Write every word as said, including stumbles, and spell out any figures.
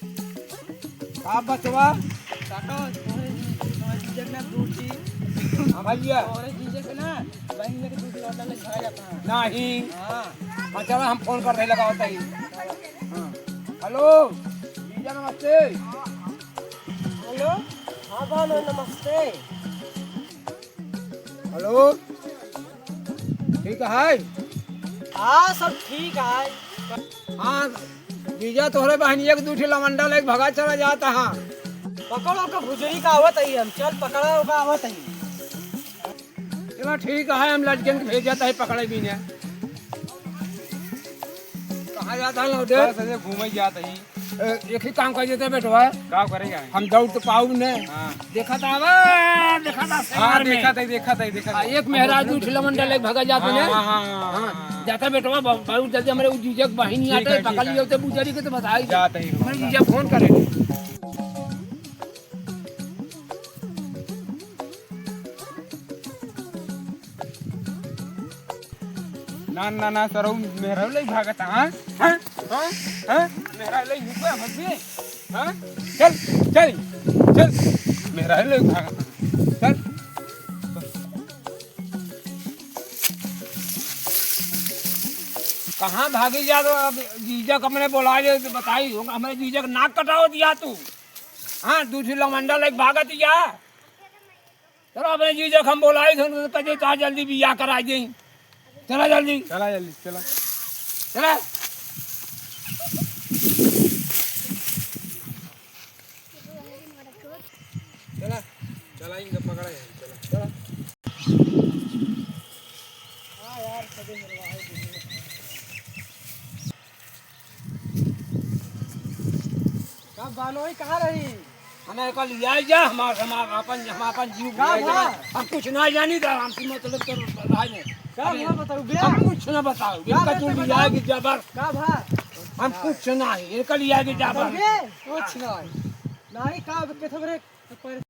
का बचवा? काका, तोहरे, तोहरे जीजा के ना दूध की। हाँ भैया। तोहरे जीजा के ना, बहन लेके दूध लौटा ले खाया जाता है। नहीं। हाँ। हाँ, चला, हम फोन कर रहे, लगाओ तही। हाँ। हेलो, जीजा नमस्ते। हेलो, हाँ बालो, नमस्ते। हेलो, ठीक है? हाँ, सब ठीक है। हाँ, जीजा तोहरे बहनिया के दू ठे लवंडा लेके भगा चला जाता। हाँ, पकड़ो का भुजरी का आवत ही हम, चल पकड़ो का आवत ही। चला ठीक है, हम लड़कन के भेज जाता है पकड़े भी ने। कहाँ जाता है लौंडे? बस ऐसे घूमे जाता ही। ए, एक ही काम कर देते बेटवा। का करेगा? हम दौड़ तो पाऊ ने। हाँ। देखा था, अबे, देखा था हाँ, शहर में। देखा था, देखा था, देखा था। हाँ, एक मेहरारू उठला मंडल एक भगा जाता ने। हाँ, हाँ, हाँ, हाँ, हाँ। जाता बेटवा, ब-, बहुत जल्दी हमरे उ जीजा के बहिनी ठीक आता है, है, ठीक पकड़ है। लियो ते बुजरी के तो बताई दे। जाता ही हूँ। हमरे जीजा फोन करे। ना, ना, ना, सरऊ, मेहरारू लई भागत, हाँ? हाँ? हाँ? हाँ? मेहरारू लई नुकवा भगबे? हाँ? चल, चल, चल। मेहरारू लई भागत, चल। कहाँ भागी जा तो अब जीजा का मैंने बोला जे बताई, हमरे जीजा का नाक कटाओ दिया तू। हाँ, दूसरी लमंडा लई भागत या। चलो, अपने जीजा के हम बोलाई थे, उनसे कह दे, "चला जल्दी बियाह करा दे।" चला जल्दी। चला जल्दी, चला। चला। चला, चला, इनका पकड़ा है, चला। चला। हाँ यार, कभी मिलवा है दुनिया। का बानोई कहाँ रही? हमें एका लियाई जा, हमार, हमार आपन, हम आपन जीव का लियाई जा। भा? हम कुछ ना जानी, तो हमसे मतलब तो रहा नहीं। का अरे, भा बताऊ बे? हम कुछ ना बताऊ। का इनका बा तू बताऊ? लियाई के जबर। का भा? हम कुछ ना है, इनका लियाई के जबर। बताऊ बे? कुछ ना है। नहीं, का बा, के थोड़े